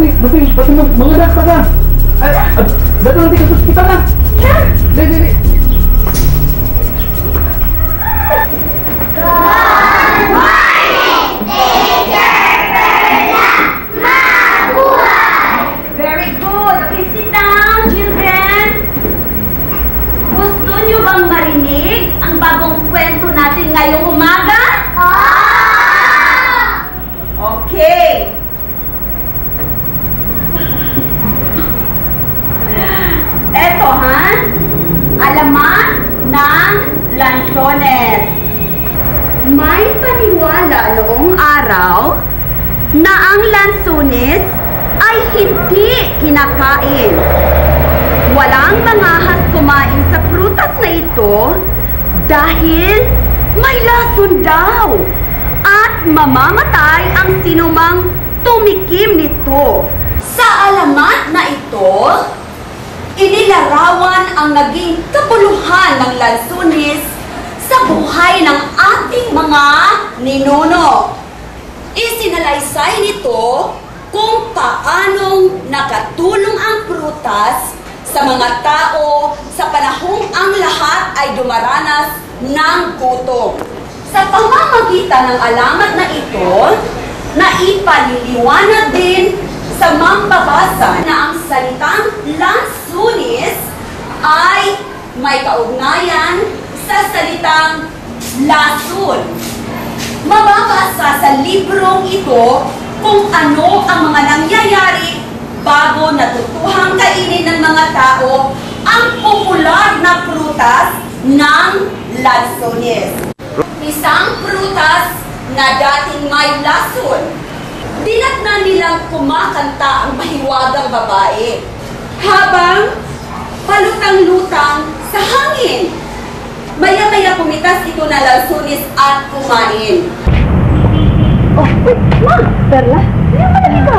Basta mga dakta ka. Ay, dato natin ka sa ospital na. Dali, dali. Good morning, Teacher Perla! Mabuhay! Very good. Okay, sit down, children. Gusto niyo bang marinig ang bagong kwento natin ngayong umaga? Oh! Okay. Eto, ha? Alamat ng lansones. May paniwala noong araw na ang lansones ay hindi kinakain. Walang mangahas kumain sa prutas na ito dahil may lason daw at mamamatay ang sinumang tumikim nito. Sa alamat na ito, inilarawan ang naging kapuluhan ng lansones sa buhay ng ating mga ninuno. Isinalaysay nito kung paanong nakatulong ang prutas sa mga tao sa panahong ang lahat ay dumaranas ng gutom. Sa pamamagitan ng alamat na ito, naipaliliwanag din sa mambabasa na ang salitang lansunis ay may kaugnayan sa salitang lason. Mababasa sa librong ito kung ano ang mga nangyayari bago natutuhang kainin ng mga tao ang popular na prutas ng lansones. Isang prutas na dating may lason. Dinatnan nilang kumakanta ang mahiwagang babae habang palutang-lutang sa hangin. Maya-maya pumitas ito na lansones at kumain. Oh, wait, ma! Perla? Hindi mo lagi ka.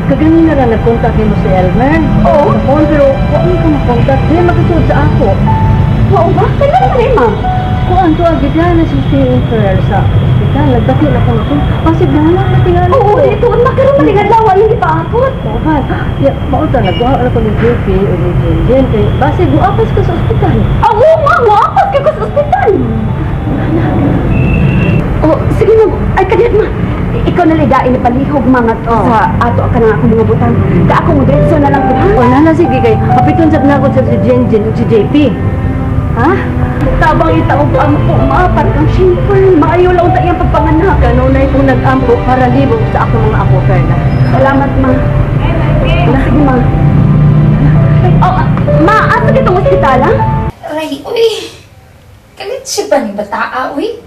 Kaganina ra nag-contact nimo si Elmer. Oo. Sa phone, pero wa man ka makontak. Di makisuod sa ako. Oo ba? Kailan man eh, ma'am? Kuan to agad na si Stephen Ferrer sa ospital. Nagdaki na ko ito. Pasig na lang natingali Oo, ko. dito. Makaroon malingadlaw. Hindi pa akot. Mao ya, mao ta nagkuha na ko ni JP o ni Jinjin kay basig muapas ka sa ospital. Oo, ma'am. Muapas ka sa ospital. Oh, sige ma'am. Ay, kadiyot ma. Ikaw na ligain na palihog mga sa ato ka na akong mga butang. Ka ako mo diretso na lang ko, ha? O nana sige kay hapiton sad na ako sa si Jinjin ug si JP. Ha? Tabang itaog ang po, ma. Parang kang shameful. Maayo lang ta iyang pagpanganak. Kanunay kong nag-ampo para libog sa akong mga apo, Perla. Salamat, ma. Sige, ma. Oh, ma, asa kitong ospital, ha? Aray, uy! Kalit siya ba ni bataa, uy?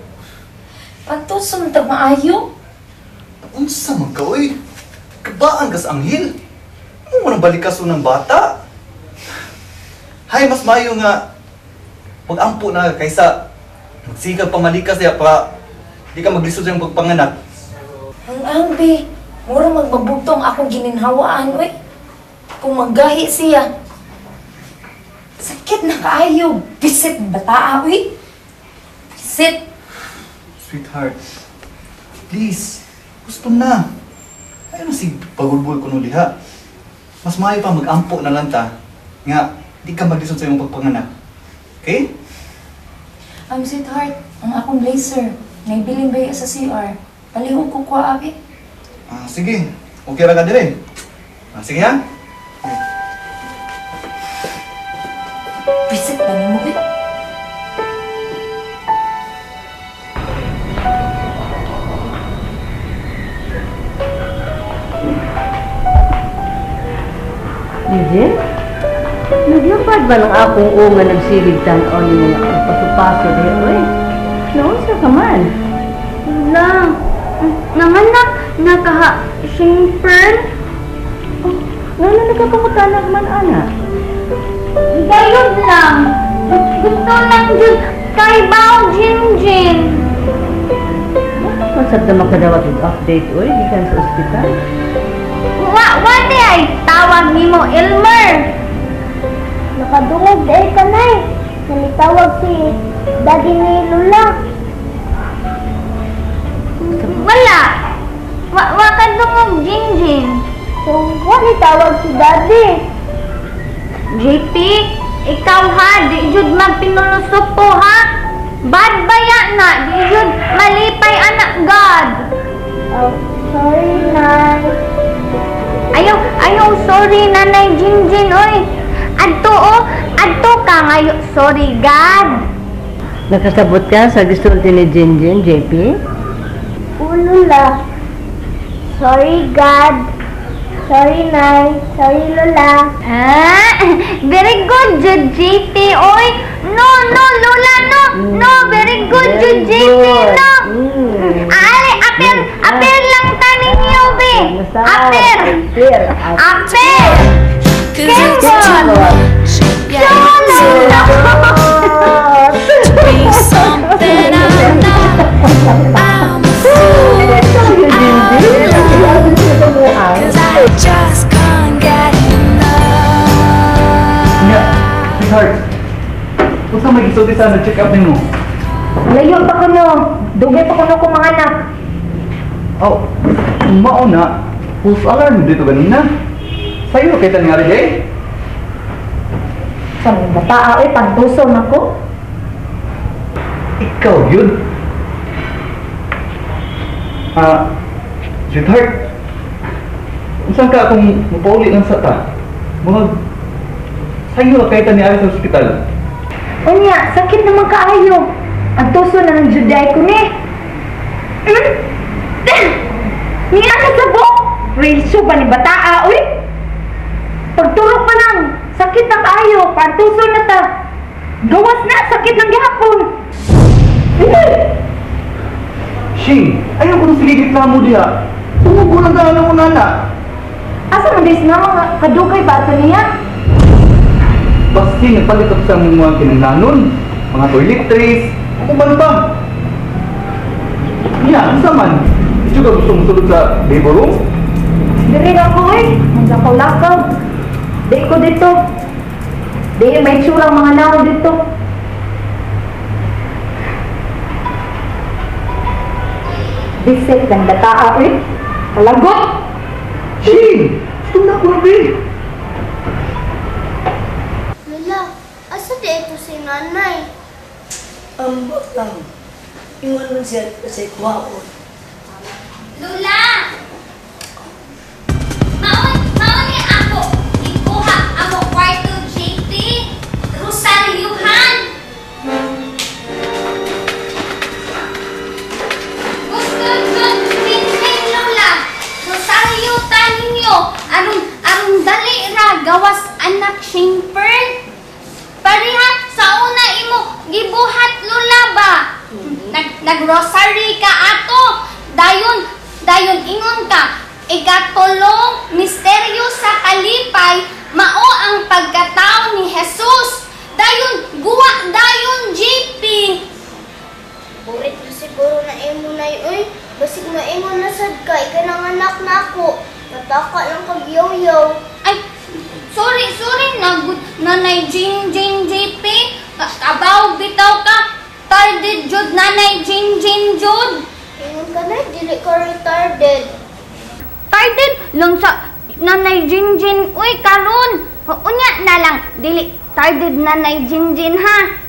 Pantusom ta maayo. Unsa man ka, uy? Kabaan kas anghel? Ano mo nang balikaso ng bata? Hay, mas maayo nga pag-ampo na kaysa magsigag pamalikas ya pa di ka maglisod sa iyong pagpanganak. Ang angbi, mura magbabugtong akong gininhawaan, uy. Kung maggahi siya, sakit na kaayo. Bisit ng bataa, uy. Bisit. Sweetheart, please, gusto na. Ayaw na si pagulbul ko nung liha. Mas maayo pa mag-ampo na lang ta nga di ka maglisod sa iyong pagpanganak. Okay? Sweetheart, ang akong blazer, naibilin ba sa CR? Palihog ko kuha, abi. Ah, sige. Okay ra ka dire. Ah, sige ha? Okay. Bisit ba nimo, uy? Jinjin? Naglapad ba ng akong unga nagsigig tan-aw ni mga paso-paso diha, uy? Naunsa ka man? La, nanganak na kaha Shane Pearl. Oh, ngano nagkapangutanag man, ana? Dayon lang. Gusto lang jud kay Bao Jinjin. Masab na makadawat og update, uy, gikan sa ospital. Wa, wa di ay tawag nimo Elmer. Nakadungog ay kanay. Nalitawag si Daddy ni Lula. Wala. Wa, wa kadungog Jinjin. So, wa ni tawag si Daddy. JP, ikaw ha, di jud magpinulosopo ha. Bad baya na, di jud malipay anak God. Oh, sorry, Nay. Ayaw, ayaw, sorry, Nanay Jinjin, oy. Adto, oh, adto ka ngayo, sorry, God. Nakasabot ka sa gisulti ni Jinjin, JP? Lola. Sorry, God. Sorry, Nay. Sorry, Lola. Ah, very good, Jud JP. Oy, no, no, Lola, no. No, very good, Jud JP, no. Ali, apir, apir lang ta ninyo, be. Apir. Apir. Kembol. Cholo. To be something I'm not. I'm a fool. 'Cause I just can't get enough. Nya, sweetheart. Unsa may gisulti sa nag-check up nimo? Layo pa kuno. Dugay pa kuno ko mga anak. Oh, mao na. False alarm dito ganina. Sayo kay tan nga rin eh. Sa mga bata, oy, pantuso man ko. Ikaw yun. Ah, sweetheart. Unsa ka kung mapauli lang sa ta? Mga sayo ra kay ta ni ari sa ospital. Unya, sakit naman kaayo. Ang tuso na ng juday ko ni. Niya ka sabok. Real ba ni bataa, uy? Pagturok pa lang, sakit na kaayo. Pantuso na ta. Gawas na, sakit lang gihapon. Shane, ayaw ko nung sige reklamo diha. Tungog ko lang daan mo nana. Asa man dis na mga kadugay ba ito niya? Basti nagpalit ako sa mga kinanglanon, mga toiletries, kung ano ba. Niya, unsa man? Di ka gusto mosulod sa labor room? Diri na ako eh. Maglakaw-lakaw. Di ko dito. Di may tsurang mga naon dito. Bisit ng bataa eh. Kalagot! Shane! Tunda ko na be! Lola, asa di ito si Nanay? Ambot lang. Ingon man siya kasi kuhaon. Lola! Maon, maon ni ako. Ikuha amo kwarto JP. Rosaryuhan. Gusto jud Jinjin Lola. Rosaryo ta ninyo. Aron aron dali ra gawas anak Shane Pearl. Pareha sa una imo gibuhat Lola ba? Nag-rosary ka ato. Dayon, dayon ingon ka, ikatulong misteryo sa kalipay mao ang pagkatao ni Jesus. Dayon guwa dayon JP. Burit na siguro na imo na uy. Basig maimo na sad ka, ikaw nang anak na ako. Nataka lang kag yoyo. Ay, sorry, sorry na good Nanay Jin Jin JP. Kabaw bitaw ka. Retarded jud Nanay Jin Jin jud. Ingon ka na, dili ka retarded. Retarded lang sa Nanay Jin Jin. Uy, karon. Unya na lang dili retarded Nanay Jin Jin ha.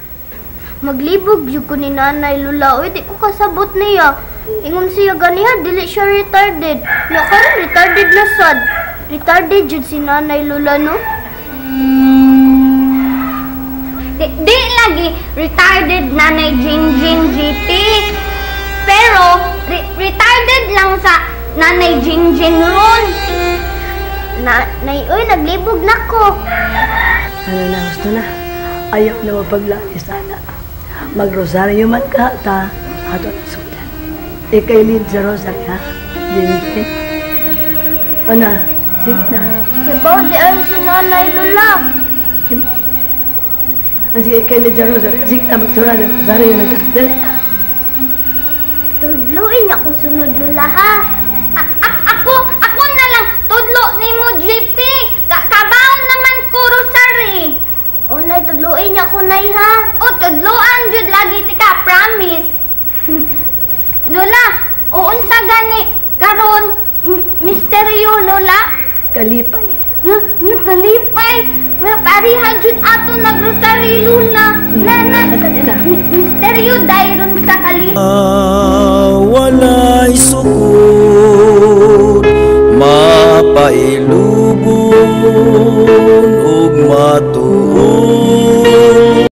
Maglibog jud ko ni Nanay Lula, uy, di ko kasabot niya. Ingon siya ganiha, dili siya retarded. Nya karon retarded na sad. Retarded jud si Nanay Lula no. Di, di lagi retarded Nanay Jin Jin GP. Pero retarded lang sa Nanay Jin Jin ron. Na, nay, uy, naglibog na ko. Ano na, gusto na. Ayaw na mapaglani sana. Magrosaryo man ka, ta, ato na sudan. Ikay lead sa rosary, ha? Jinjin. O na, sige na. Kibaw di ay si Nanay Lula. Ah, sige, ikay lead sa rosary. Sige na, magsurado. Rosaryo na ka. Dali na. Tudluin ako sunod Lula ha. Ako na lang tudlo nimo JP. Kabaon naman ko rosary. O nay, tudluin niya ako nay ha. O tudloan jud lagi tika, promise. Lola, o unsa gani karon misteryo Lola? Kalipay. Nga, nga kalipay. Nga pareha jud ato nagrosaryo, Lula. Na na. Dali na. Misteryo dayron sa kalipay.